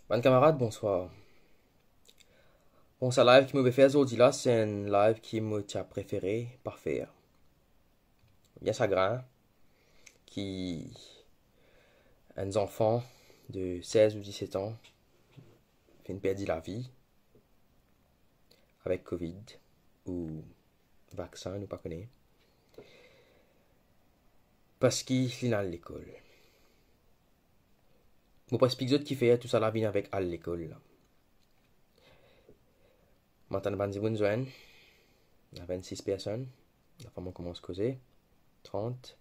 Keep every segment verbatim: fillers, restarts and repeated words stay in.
Bann kamarad, bonswar. Bon, sa live ki mo pe fer zordi la, se enn live ki mo ti a prefere pa fer. Bien sagrin ki enn zanfan de sez ou diset an finn perdi lavi avek covid ou vaksin, nou pa kone, parski li al lekol. Mo pou explik zot kifer tousala vinn avek al lekol la. Mo tann bann dimoun zwenn, ena vennsis personn. Apre mo koumans koze, trant.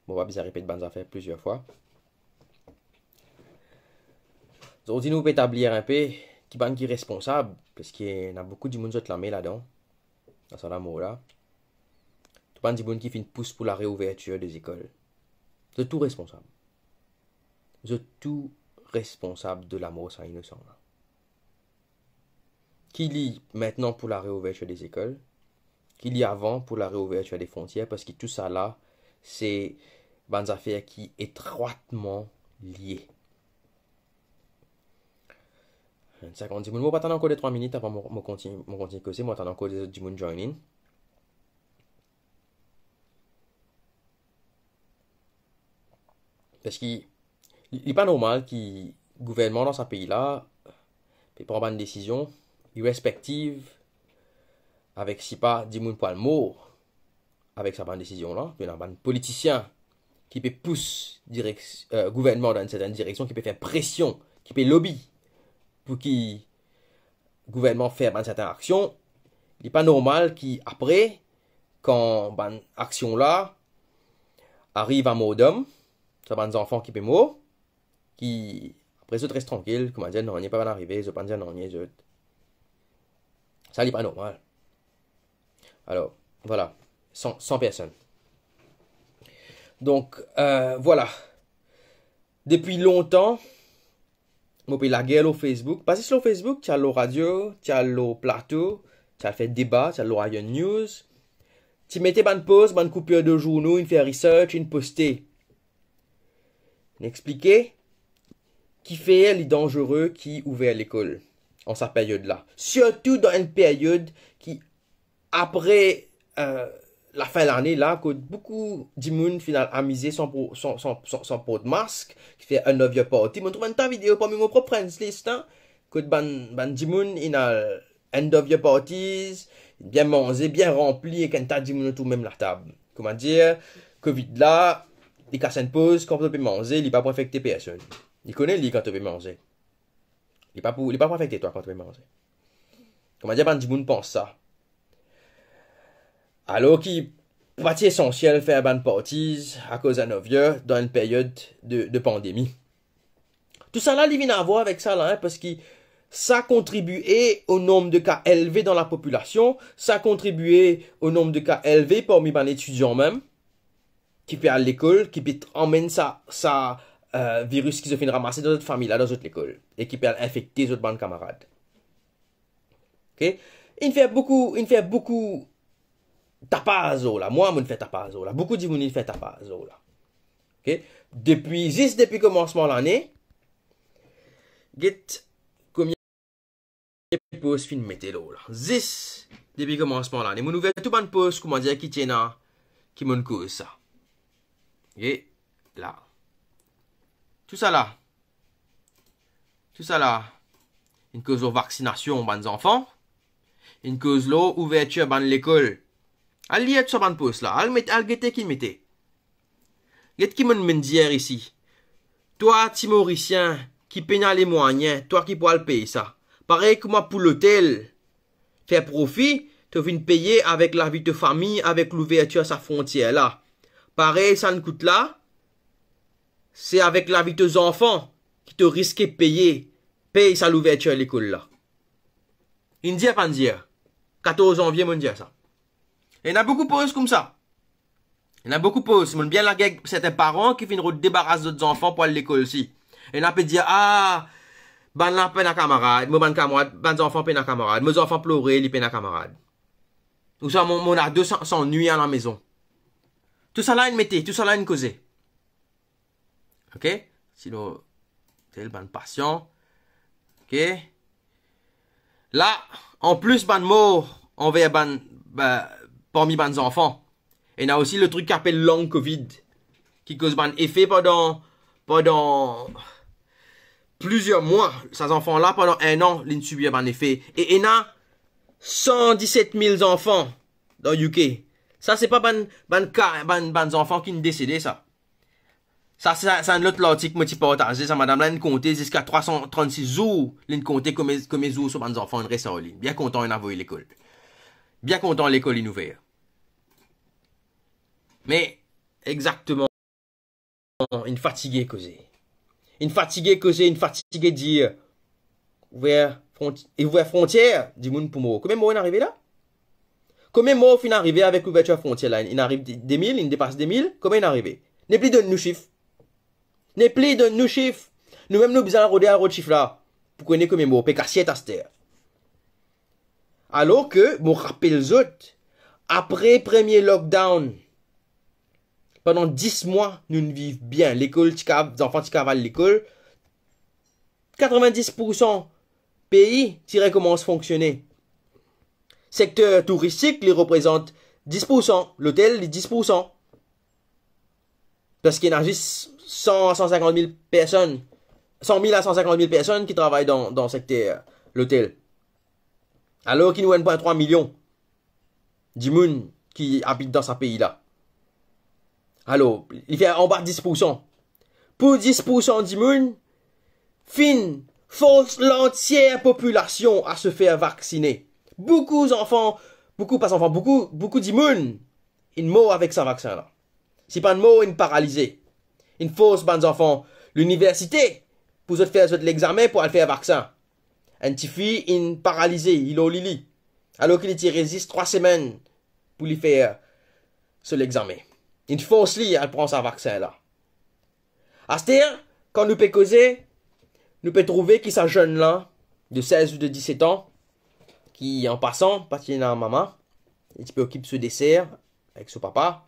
Mo pa bizin repet bann zafer plizier fwa. Zordi nou pe etablir inpe ki bann ki responsab, parski ena boukou dimoun zot lame ladan, dan sa lamor la. Tou bann dimoun ki finn pous pou lareouvertir de lekol. Zot tou responsab. Zot tou responsab de lamor sa inosan la. Ki li aster pou lareouvertir de lekol, ki li avan pou lareouvertir de frontier, parski tousala, se bann zafer ki etrwatman lie. Enn segonn, dimoun, mo pou atann ankor de trwa minit avan mo, mo kontign-, mo kontign koze, mo atann ankor de zot dimoun join in. Parski li, li pa normal ki gouvernman dan sa pei la pe pran bann desizion irespektiv avek sipa dimoun pou al mor avek sa bann desizion la. Ena bann politisien ki pe pous direk-, eh, gouvernman dan enn sertenn direksion, ki pe fer presion, ki pe lobi pou ki gouvernman fer bann sertenn aksion. Li pa normal ki apre, kan bann aksion la ariv a mordom, sa bann zanfan ki pe mor, ki apre zot res trankil, koumadir nanye pa bann arive, zot pa dir nanye zot. Sa li pa normal. Alor, vwala, san, san personn. Donk, eh, vwala. Depi lontan, mo pe lager lor Facebook. Pa zis lor Facebook, ti al lor radio, ti al lor plato, ti al fer deba, ti al lor Ayon News. Ti mete bann post, bann koupir de zourno, inn fer research, inn poste. Inn explike kifer li danzere ki ouver lekol an sa period la. Sirtou dan enn period ki apre, eh, lafin lane la, kot boukou dimoun finn al amize san pro-, san, san, san, san port mask, ki fer end of year party. Mo trouv enn ta video parmi mo prop friends list, hein, kot bann, bann dimoun inn al end of year parties, bien manze, bien ranpli, ek enn ta dimoun otour mem latab. Koumadir, covid la, li kas enn poz, kan to pe manze, li pa pou infekte personn. Li kone li kan to pe manze. Li pa pou, li pa pou afekte twa kan to pe manze. Koumadir bann dimoun pans sa. Alor ki pa ti esansiel fer bann parties akoz enn of year dan enn period de, de pandemi. Tousala li vinn avwar avek sa la, hein, parski sa kontribie o nonb de ka elve dan lapopilasion, sa kontribie o nonb de ka elve parmi bann etidian mem, ki pe al lekol, ki pe amenn sa, sa, eh, viris ki zot finn ramase dan zot fami la, dan zot lekol, e ki pe al infekte zot bann kamarad. Ok? Inn fer boukou, inn fer boukou tapaz lor la. Mwa, mo'nn fer tapaz lor la. Boukou dimoun inn fer tapaz lor la. Ok? Depi, zis depi koumansman lane, get komie poz finn mete lor la. Zis depi koumansman lane. Mo'nn ouver tou bann poz, koumadir ki ti ena, ki mo'nn koz sa. E la. Tousala. Tousala. Inn koz lor vaksinasion bann zanfan. Inn koz lor ouvertir bann lekol. Al lir tou sa bann poz la. Al met, al gete ki mete. Get ki mo'nn, mo'nn dir isi. Twa ti Morisien ki pena lemwayen, twa ki pou al pey sa. Parey kouma pou lotel, fer profi, to vinn peye avek lavi to fami, avek louvertir sa frontier la. Parey sa'nn kout la, se avek lavi to zanfan ki to riske peye, pey sa louvertir lekol la. Inn dir, pa'nn dir. Katorz zanvie, mo'nn dir sa. Ena boukou poz koumsa. Ena boukou poz. Mo'nn bien lager serten paran ki finn rod debaras zot zanfan pou al lekol si. Ena pe dir, "Ah, bann la pena kamarad, mo bann kamarad, bann zanfan pena kamarad, mo zanfan plore, li pena kamarad." Ouswa mo, mo ado san, sannwi alamezon. Tousala inn mete, tousala inn koze. Ok? Sinon, tel bann pasian, Ok? La, anplis bann mor anver bann, ba, parmi bann zanfan, ena osi le trik ki apel long covid, ki koz bann efe pandan, pandan plizier mwa. Sa zanfan la, pandan enn an, linn sibir bann efe. E ena san diset mil zanfan dan U K. Sa se pa bann, bann ka, bann, bann zanfan ki desede sa. Sa, sa, sa enn lot lartik mo ti partaze, sa madam la inn konte ziska trwa san trannsis zour, linn konte komie, komie zour so bann zanfan inn res ar li. Bien kontan inn avoy lekol. Bien kontan lekol inn ouver. Me, exakteman, inn fatige koze. Inn fatige koze, inn fatige dir, ouver front-, ouver frontier, dimoun pou mor. Komie mor inn arive la? Komie mor finn arive avek louvertir frontier la? Inn ariv de-, de mil, inn depas de mil, komie inn arive? Nepli donn nou sif. Nepli donn nou sif. Nou mem nou bizin al rode, al rod sif la, pou kone komie mor, pe kasiet aster. Alor ke, mo rapel zot, apre premie lockdown, pandan dis mwa, nou'nn viv bien. Lekol ti kav-, zanfan ti kav al lekol. Katreven-dis poursan pei ti rekomans fonksione. Sekter touristik, li reprezant dis poursan, lotel, li dis poursan. Parski ena zis san a san sinkant mil personn, san mil a san sinkant mil personn ki travay dan, dan sekter lotel. Alor ki nou enn pwin trwa milion dimoun ki abit dan sa pei la. Alor, li fer anba dis poursan. Pou dis poursan dimoun, finn fors lantier popilasion a se fer vaksine. Boukou zanfan, boukou, pa zanfan, boukou, boukou dimoun inn mor avek sa vaksin la. Si pa'nn mor, inn paralize. Inn fors bann zanfan liniversite pou zot fer zot lexame pou al fer vaksin. Enn tifi inn paralize, li lor lili, alor ki li ti res zis trwa semenn pou li fer so lexame. Inn fors li al pran sa vaksin la. Aster, kan nou pe koze, nou pe trouve ki sa zenn la, de sez ou de diset an, ki, an pasan, pa ti ena mama, li ti pe okip so deser avek so papa.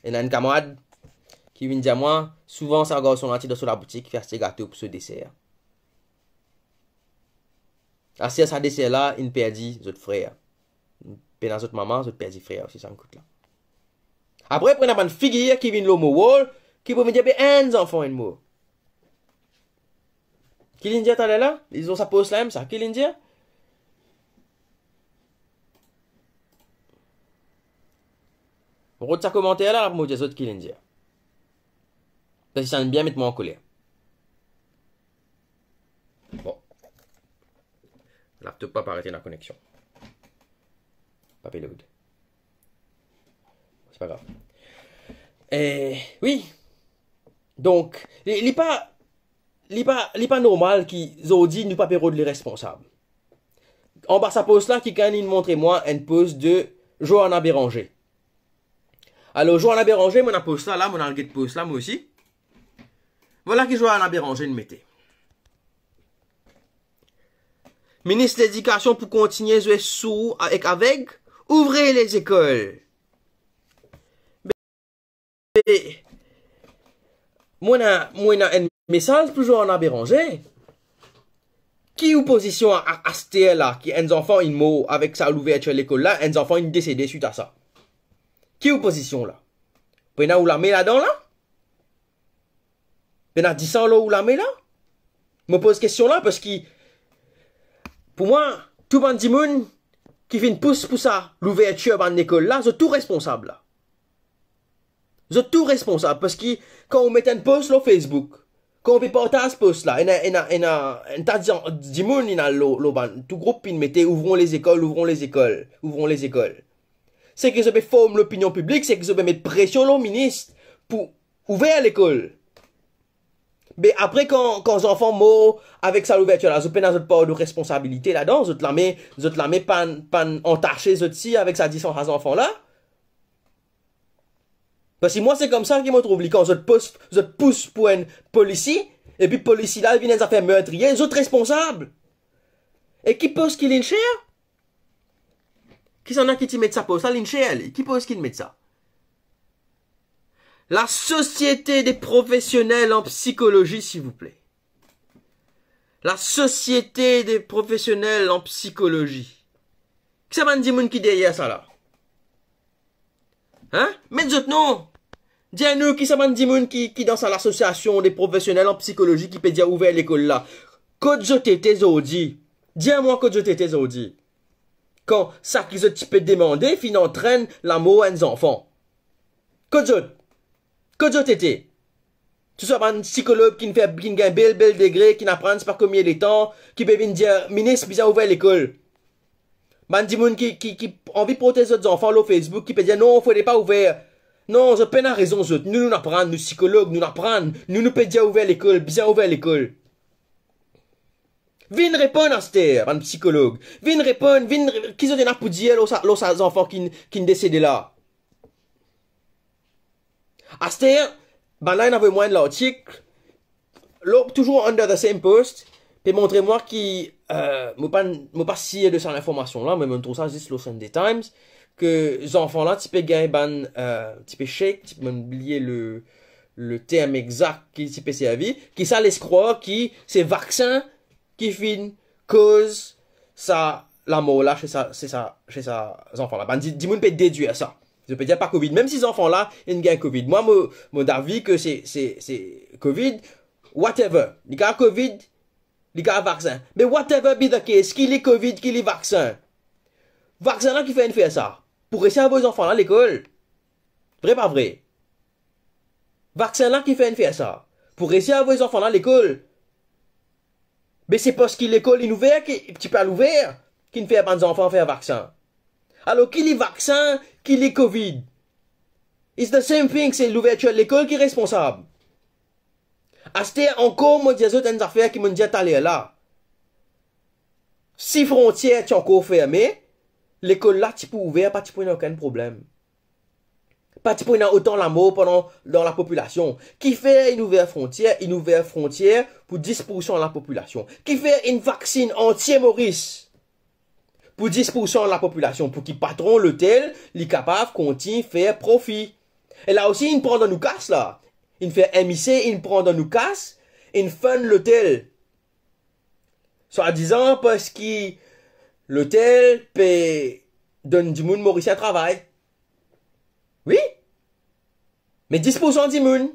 Ena enn kamarad ki vinn dir mwa, souvan sa garson la ti dan so laboutik, finn aste gato pou so deser. Aster sa deser la, inn perdi zot frer. Pena zot mama, zot perdi frer osi, sa kout la. Apre, pou ena bann figir ki vinn lor mo wall, ki pou vinn dir, be enn zanfan inn mor. Ki linn dir taler la? Li lor sa post la mem sa. Ki linn dir? Mo rod sa komanter la, la pou mo dir zot ki linn dir. Parski sa inn bien met mwa ankoler. Bon. Laptop pa parete ena koneksion. Pa pe load. Se pa grav. Eh, wi. Donk, li, li pa, li pa, li pa normal ki zordi nou pa pe rod leresponsab. Anba sa post la, kikenn inn montre mwa enn post de Johanna Béranger. Alor, Johanna Béranger, mo ena post la, la, mo al get post la, mwa osi. Vwala ki Johanna Béranger inn mete. Minis Ledikasion pou kontigne zwe sour ek aveg, ouvrez les écoles. Be, mo ena, mo ena enn mesaz pou Johanna Béranger. Ki ou pozision a, a, aster la, ki enn zanfan inn mor avek sa louvertir lekol la, enn zanfan inn desede swit a sa? Ki ou pozision la? Pena ou lame ladan la? Pena disan lor ou lame la? Mo poz kestion la parski, pou mwa, tou bann dimoun ki finn pous pou sa louvertir bann lekol la, zot tou responsab la. Zot tou responsab, parski kan ou met enn post lor Facebook, kan ou pe partaz post la, ena, ena, ena enn ta di-, dimoun inn al lor, lor bann tou group, inn mete, ouvrons les écoles, ouvrons les écoles, ouvrons les écoles. Se ki zot pe form lopinion piblik, se ki zot pe met presion lor minis pou ouver lekol. Be apre, kan, kan zanfan mor avek sa louvertir la, zot pena zot par de responsabilite ladan, zot lame, zot lame pa'nn, pa'nn antase zot si avek sa disan sa zanfan la? Parski mwa, se koumsa ki mo trouv li, kan zot pous, zot pous pou enn polisi, epi polisi la vinn enn zafer mertriye, zot responsab. E ki post ki linn share? Kisannla ki ti met sa post la, linn share li? Ki post ki met sa? La Société des professionnels en psychologie, s'il vous plaît. La Société des professionnels en psychologie. Ki sa bann dimoun ki deryer sa la? Hein? Met zot non. Dir nou ki sa bann dimoun ki, ki dan sa lasosiasion de profesionel an psikolozi ki pe dir ouver lekol la. Kot zot ete zordi? Dir mwa kot zot ete zordi. Kan sa ki zot ti pe demande finn antrenn lamor enn zanfan. Kot zot? Kot zot ete? Tou sa bann psikolog ki'nn fer, ki'nn gagn bel, bel degre, ki'nn aprann sipa konbien letan, ki pe vinn dir, "Minis, bizin ouver lekol." Bann dimoun ki, ki, ki anvi protez zot zanfan lor Facebook, ki pe dir, "Non, fode pa ouver." Non, zot pena rezon zot. Nou, nou aprann, nou psikolog, nou aprann. Nou, nou pe dir ouver lekol, bizin ouver lekol. Vinn reponn aster, bann psikolog. Vinn reponn, vinn re-, ki zot ena pou dir lor sa, lor sa zanfan ki'nn, ki'nn desede la. Aster, bann la inn avoy mwa enn lartik, lor, touzour under the same post, pe montre mwa ki, eh, mo pa, mo pa sir de sa linformasion la, me mo trouv sa zis lor Sunday Times, ke zanfan la ti pe gagn bann, eh, ti pe shake, ti pe, mo bliye le, le term exak ki ti pe servi, ki sa les krwar ki se vaksin ki finn koz sa lamor la se sa, se sa, se sa zanfan la. Bann di-, dimoun pe dedwir sa. Zot pe dir pa Covid. Mem si zanfan la inn gagn Covid. Mwa, mo, mo davi ke se, se, se Covid, whatever. Li kapav Covid, li kapav vaksin. Me whatever be the case, ki li Covid, ki li vaksin. Vaksin la ki fer inn fer sa. Pou resi avoy zanfan la lekol. Vre pa vre? Vaksin la ki fer inn fer sa. Pou resi avoy zanfan la lekol. Me se parski lekol inn ouver ki, ti pe al ouver, ki'nn fer bann zanfan fer vaksin. Alor, ki li vaksin, ki li Covid? It's the same thing, se louvertir lekol ki responsab. Aster ankor, mo dir zot enn zafer ki mo'nn dir taler la. Si frontier ti ankor ferme, lekol la ti pou ouver, pa ti pou ena okenn problem. Pa ti pou ena otan lamor pandan, dan lapopilasion. Kifer inn ouver frontier? Inn ouver frontier pou dis poursan lapopilasion. Kifer inn vaksin antie Moris pou dis poursan lapopilasion, pou ki patron lotel, li kapav kontign fer profi. E la osi, inn pran dan nou kas la. Inn fer M I C, inn pran dan nou kas, inn fund lotel. Swadizan parski lotel pe donn dimoun morisien travay. Wi. Me dis poursan dimoun.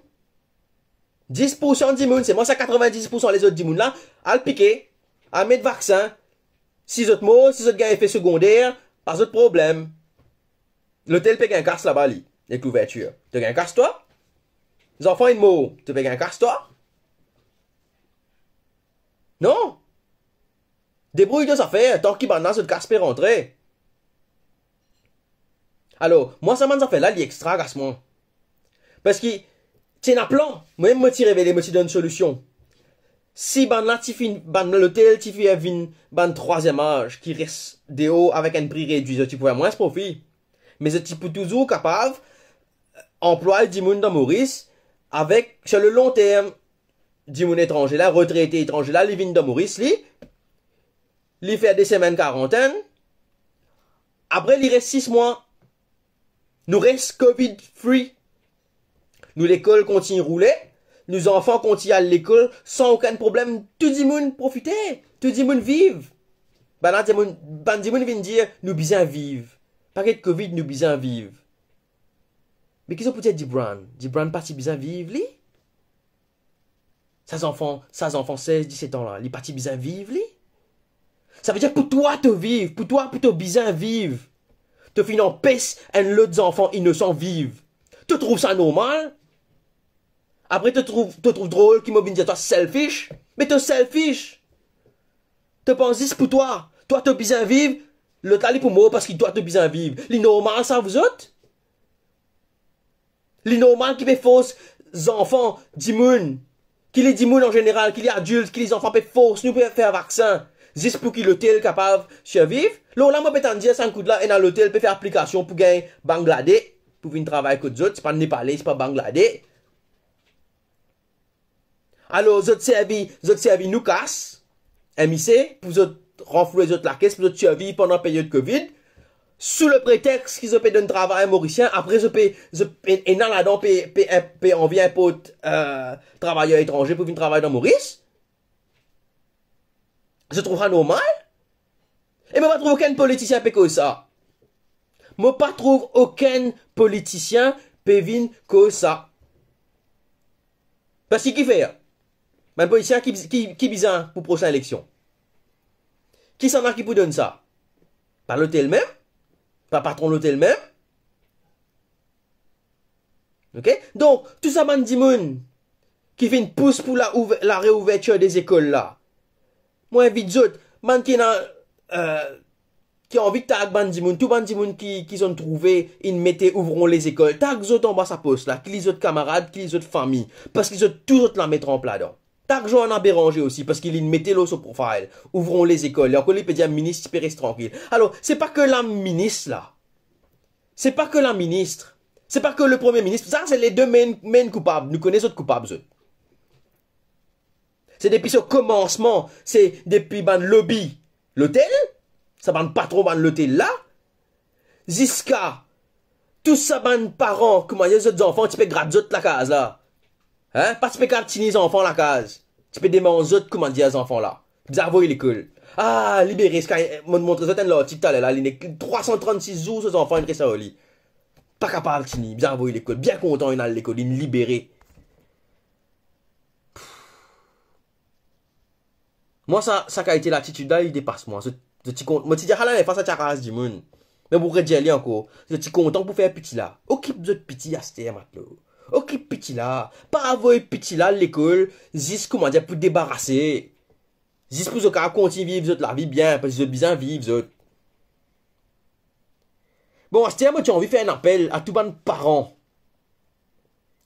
Dis poursan dimoun, selman sa katrevin-dis poursan lezot dimoun la, al pike, al met vaksin. Si zot mor, si zot gagn efe segonder, pa zot problem. Lotel pe gagn kas laba li, ek louvertir. To gagn kas twa? Zanfan inn mor, to pe gagn kas twa? Non. Debrouy to zafer, tanki bann la zot kas pe rantre. Alor, mwa sa bann zafer la, li extra agas mwa. Parski, ti ena plan, mwa mem mo ti revele, mo ti donn solision. Si bann la ti finn, bann lotel ti finn vinn bann trwaziem az ki res deor avek enn pri redwi, zot ti pou fer mwins profi. Me zot ti pou touzour kapav anplway dimoun dan Moris avek, sur le long terme, dimoun etranze la, retrete etranze la, li vinn dan Moris, li, li fer de semenn karantenn, apre li res sis mwa. Nou res Covid free. Nou lekol kontign roule, nou zanfan kontign al lekol san okenn problem, tou dimoun profite, tou dimoun viv. Bann la dimoun, bann dimoun vinn dir, nou bizin viv. Pa get Covid, nou bizin viv. Me ki zot pou dir Gibran? Gibran pa ti bizin viv li? Sa zanfan, sa zanfan sez, diset an la, li pa ti bizin viv li? Savedir pou twa to viv, pou twa, pou to bizin viv, to finn anpes enn lot zanfan inosan viv. To trouv sa normal? Apre to trouv, to trouv drol ki mo vinn dir twa selfish? Me to selfish. To pans zis pou twa. Twa to bizin viv, lot la li pou mor parski twa to bizin viv. Li normal sa, vouzot? Li normal ki pe fors zanfan, dimoun, ki li dimoun an zeneral, ki li adilt, ki li zanfan pe fors nou pe fer vaksin, zis pou ki lotel kapav sirviv? Lor la, mo pe tann dir sa enn kout la, ena lotel pe fer aplikasion pou gagn Bangladey, pou vinn travay kot zot, se pa Nepale, se pa Bangladey. Alor, zot servi, zot servi nou kas, M I C, pou zot ranfloue zot lakes, pou zot sirviv pandan peryod Covid, sou le pretex ki zot pe donn travay Morisien, apre zot pe, zot pe, ena ladan pe, pe, pe anvi inport, eh, travayer etranze pou vinn travay dan Moris. Zot trouv sa normal? E mo pa trouv okenn politisien pe koz sa. Mo pa trouv okenn politisien pe vinn koz sa. Parski ki fer? Bann politisien ki, ki, ki bizin pou prosin eleksion? Kisannla ki pou donn sa? Pa lotel mem? Pa patron lotel mem? Ok? Donk, tou sa bann dimoun ki finn pous pou la ouver-, la reouvertir de zekol la, mo invit zot, bann ki ena, euh, ki anvi tag bann dimoun, tou bann dimoun ki, ki zot trouve inn mete "Ouvrons les écoles", tag zot anba sa post la, ki li zot kamarad, ki li zot fami, parski zot tou zot lame tranp ladan. Tag Johanna Béranger osi, parski li mete lor so profil, "Ouvrons les écoles", e ankor li pe dir minis ti pe res trankil. Alor, se pa ke la minis la, se pa ke la minis, se pa ke le premie minis, sa se le de main, main koupab, nou kone zot koupab zot. Se depi so komansman, se depi bann lobi lotel, sa bann patron bann lotel la, ziska tou sa bann paran, koumadir zot zanfan ti pe grat zot lakaz la. Hein? Pa ti pe kapav tini zanfan lakaz. Ti pe demann zot, koumadir, zanfan la. Bizin avoy lekol. Ah, libere, ska, mo montre zot enn lartik taler la, li nek trwa san trannsis zour so zanfan inn res ar li. Pa kapav tini, bizin avoy lekol. Bien kontan inn al lekol, inn libere. Mwa, sa, sa kalite latitid la, li depas mwa. Zot, zot ti kont-, mo ti dir sa lanefer, sa ti araz dimoun. Me mo pou redir li ankor. Zot ti kontan pou fer piti la. Okip zot piti aster, matlo. Okip piti la. Pa avoy piti la lekol, zis, koumadir, pou debarase. Zis pou zot kapav kontign viv zot lavi bien, parski zot bizin viv zot. Bon, aster, mo ti anvi fer enn apel a tou bann paran.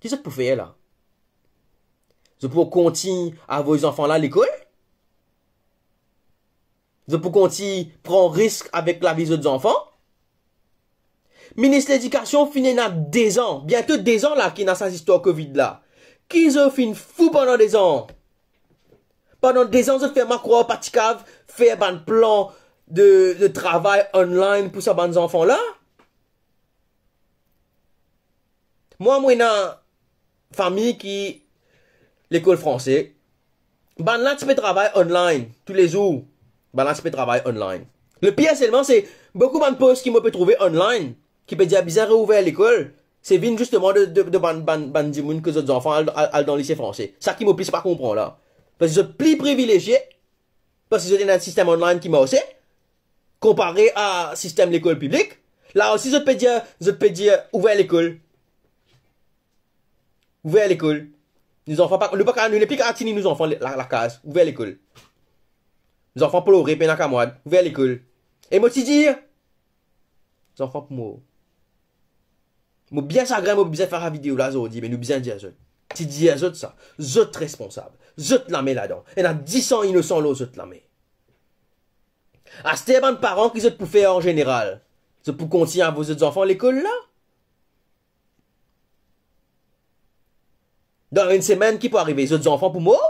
Ki zot pou fer la? Zot pou kontign avoy zanfan la lekol? Zot pou kontign pran risk avek lavi zot zanfan? Minis Ledikasion finn ena dezan, biento dezan la ki ena sa zistwar Covid la. Ki zot finn fou pandan dezan? Pandan dezan, zot fer mwa krwar pa ti kapav fer bann plan de, de travay online pou sa bann zanfan la? Mwa, mo ena fami ki lekol franse. Bannla ti pe travay online toulezour. Bannla ti pe travay online. Lepir selman, se boukou bann post ki mo pe trouve online, ki pe dir bizin reouver lekol, se vinn zisteman de, de, de bann, bann, bann dimoun ke zot zanfan al, al, al dan lise franse. Sa ki mo plis pa konpran la. Parski zot pli privilezie, parski zot ena enn sistem online ki marse, konpare a sistem lekol piblik. La osi, zot pe dir, zot pe dir, "Ouver lekol. Ouver lekol. Nou zanfan pa, nou pa ka, nou nepli kapav tini nou zanfan la, lakaz. Ouver lekol. Zanfan plore, pena kamwad. Ouver lekol." E mo ti dir, zanfan pou mor. Mo bien sagrin, mo bizin fer sa video la zordi, me nou bizin dir zot. Ti dir zot sa. Zot responsab. Zot lame ladan. Ena disan inosan lor zot lame. Aster, bann paran, ki zot pou fer an zeneral? Zot pou kontign avoy zot zanfan lekol la? Dan enn semenn, ki pou arive? Zot zanfan pou mor?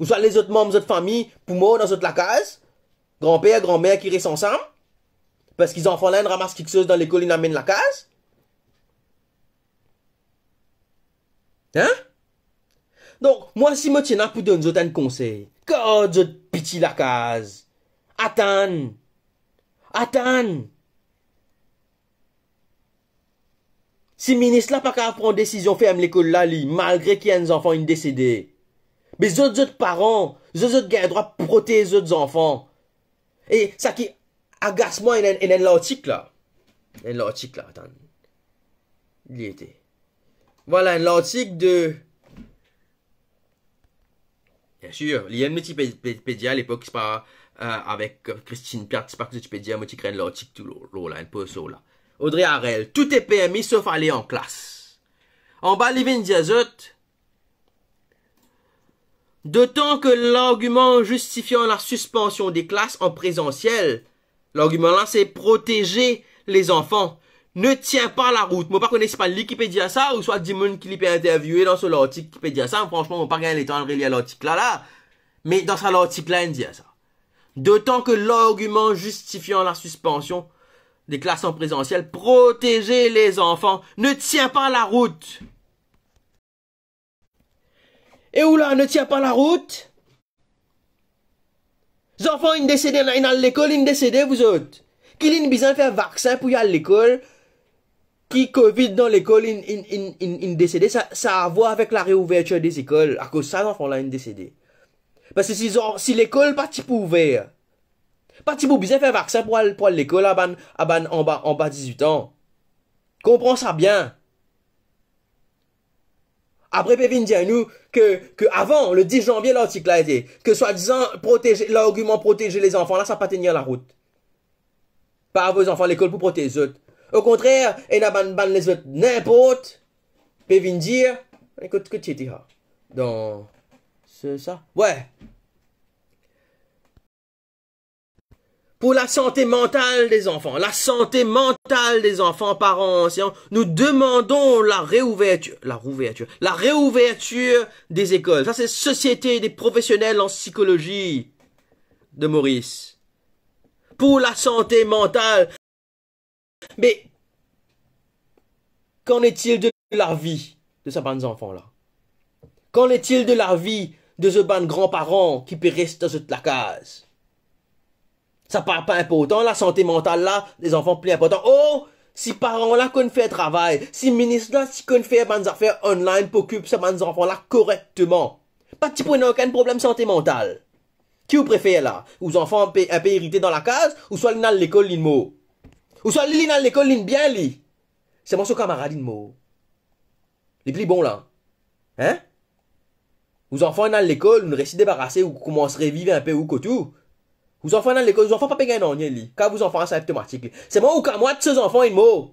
Ouswa lezot manm zot fami pou mor dan zot lakaz? Granper, granmer ki res ansam? Parski zanfan la inn ramas kiksoz dan lekol, inn amenn lakaz? Hein? Donk, mwa, si mo ti ena pou donn zot enn konsey, gard zot piti lakaz. Atann. Atann. Si minis la pa kapav pran desizion ferm lekol la, li, malgre ki enn zanfan inn desede, be zot, zot paran, zot, zot gagn drwa protez zot zanfan. E sa ki agas mwa, ena, ena enn lartik la. Enn lartik la, atann. Li ete. Vwala, enn lartik de, bien sir, li enn mo ti pe, pe, pe dir alepok, se pa, euh, avek Christine Piat, se pa ki ti pe dir, mo ti kre enn lartik tou lor, lor la, enn post lor la. Audrey Harel, tout est permis sauf aller en classe. Anba, li vinn dir zot, d'autant que l'argument justifiant la suspension des classes en présentiel, largiman la, se protéger les enfants, ne tient pas la route. Mo pa kone si pa li ki pe dir sa, ouswa dimoun ki li pe interviewe dan so lartik ki pe dir sa. Fransman, mo pa gagn letan al relir lartik la, la. Me dan sa lartik la, inn dir sa. D'autant que l'argument justifiant la suspension des classes en présentiel, protéger les enfants, ne tient pas la route. E ou la, ne tient pas la route? Zanfan inn desede, inn al lekol, inn desede, vouzot. Ki li inn bizin fer vaksin pou li al lekol? Ki covid dan lekol inn, inn, inn, inn, inn desede? Sa, sa avwar avek lareouvertir dezekol, akoz sa zanfan la inn desede. Parski si zan-, si lekol pa ti pou ouver, pa ti pou bizin fer vaksin pou al, pou al lekol a bann, a bann anba, anba dizwit an. Konpran sa bien. Apre, pe vinn dir nou ke, ke avan, le dis zanvie, lartik la ete, ke swadizan proteze, largiman proteze lezanfan la, sa pa tenir larout. Pa avoy zanfan lekol pou protez zot. Okontrer, ena bann, bann lezot ninport, pe vinn dir, kot, kot ti ete sa? Dan se, sa? Wi. Pour la santé mentale des enfants, la santé mentale des enfants, parents, enseignants, nous demandons la réouverture, la rouverture, la réouverture des écoles. Sa se Société des professionnels en psychologie de Maurice. Pour la santé mentale. Me, qu'en est-il de la vie de sa bann zanfan la? Qu'en est-il de la vie de zot bann granparan ki pe res dan zot lakaz? Sa pa, pa inportan, la santé mentale la, lezanfan pli inportan. Oh, si paran la konn fer travay, si minis la ti konn fer bann zafer online pou okip sa bann zanfan la korekteman, pa ti pou ena okenn problem santé mentale. Ki ou prefer la? Ou zanfan inpe, inpe irite dan lakaz, ouswa li al lekol, li mor? Ouswa li, li al lekol, li bien li? Selman so kamarad inn mor. Li pli bon la. Hein? Ou zanfan inn al lekol, ou resi debarase, ou koumans reviv inpe ou kot ou. Ou zanfan inn al lekol, ou zanfan pa pe gagn nanye li. Kav ou zanfan asimptomatik li. Selman ou kamwad so zanfan inn mor.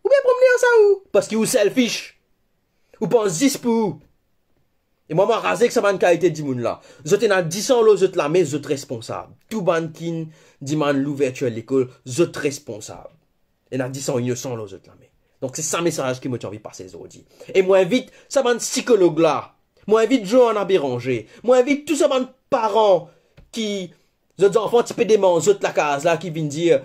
Ou bien pran li ar sa ou? Parski ou selfish. Ou pans zis pou ou. E mwa, mwa raze ek sa bann kalite dimoun la. Zot ena disan lor zot lame, zot responsab. Tou bann ki'nn dimann louvertir lekol, zot responsab. Ena disan inosan lor zot lame. Donk, se sa mesaz ki mo ti anvi pase zordi. E mo invit sa bann sikolog la, mo invit Johanna Béranger, mo invit tou sa bann paran ki zot zanfan ti pe demann zot lakaz la, ki vinn dir,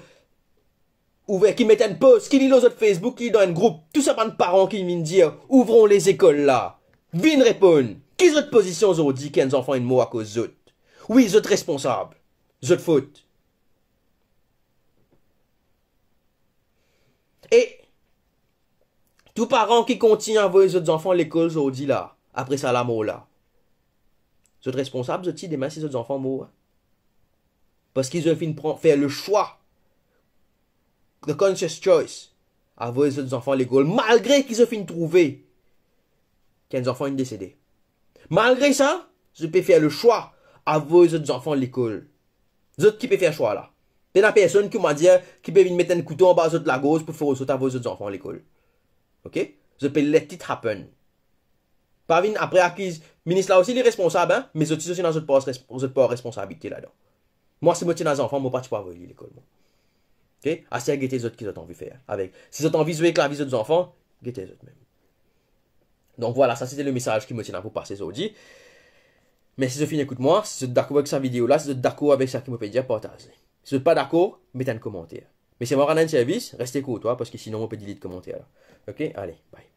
ouver, ki met enn post, ki li lor zot Facebook, ki dan enn group, tou sa bann paran ki vinn dir, "Ouvrons les écoles" la, vinn reponn. Ki zot pozision zordi ki enn zanfan inn mor akoz zot? Wi, zot responsab. Zot fot. E tou paran ki kontign avoy zot zanfan lekol zordi la, apre sa lamor la, zot responsab zot ti demin si zot zanfan mor, parski zot finn pran, fer le swa, the conscious choice, avoy zot zanfan lekol, malgre ki zot finn trouve ki enn zanfan inn desede. Malgre sa, zot pe fer le swa avoy zot zanfan lekol. Zot ki pe fer swa la. Pena personn ki, on va dire, ki pe vinn met enn kouto anba zot lagorz pou fors zot avoy zot zanfan lekol. Ok? Zot pe let it happen. Pa vinn apre akiz, minis la osi li responsab, hein, me zot ti, zot ena zot par res-, zot par responsabilite ladan. Mwa, si mo ti ena zanfan, mo pa ti pou avoy li lekol, mwa. Ok? Aster gete zot ki zot anvi fer avek. Si zot anvi zwe ek lavi zot zanfan, gete zot mem. Donk vwala, sa se te le mesaz ki mo ti ena pou pase zordi. Mersi zot finn ekout mwa. Si zot dakor ek sa video la, si zot dakor avek sa ki mo pe dir, partaz li. Si zot pa dakor, met enn komanter. Me si mo rann enn servis, reste kourtwa, parski sinon mo pe delete komanter la. Ok? Ale, bye.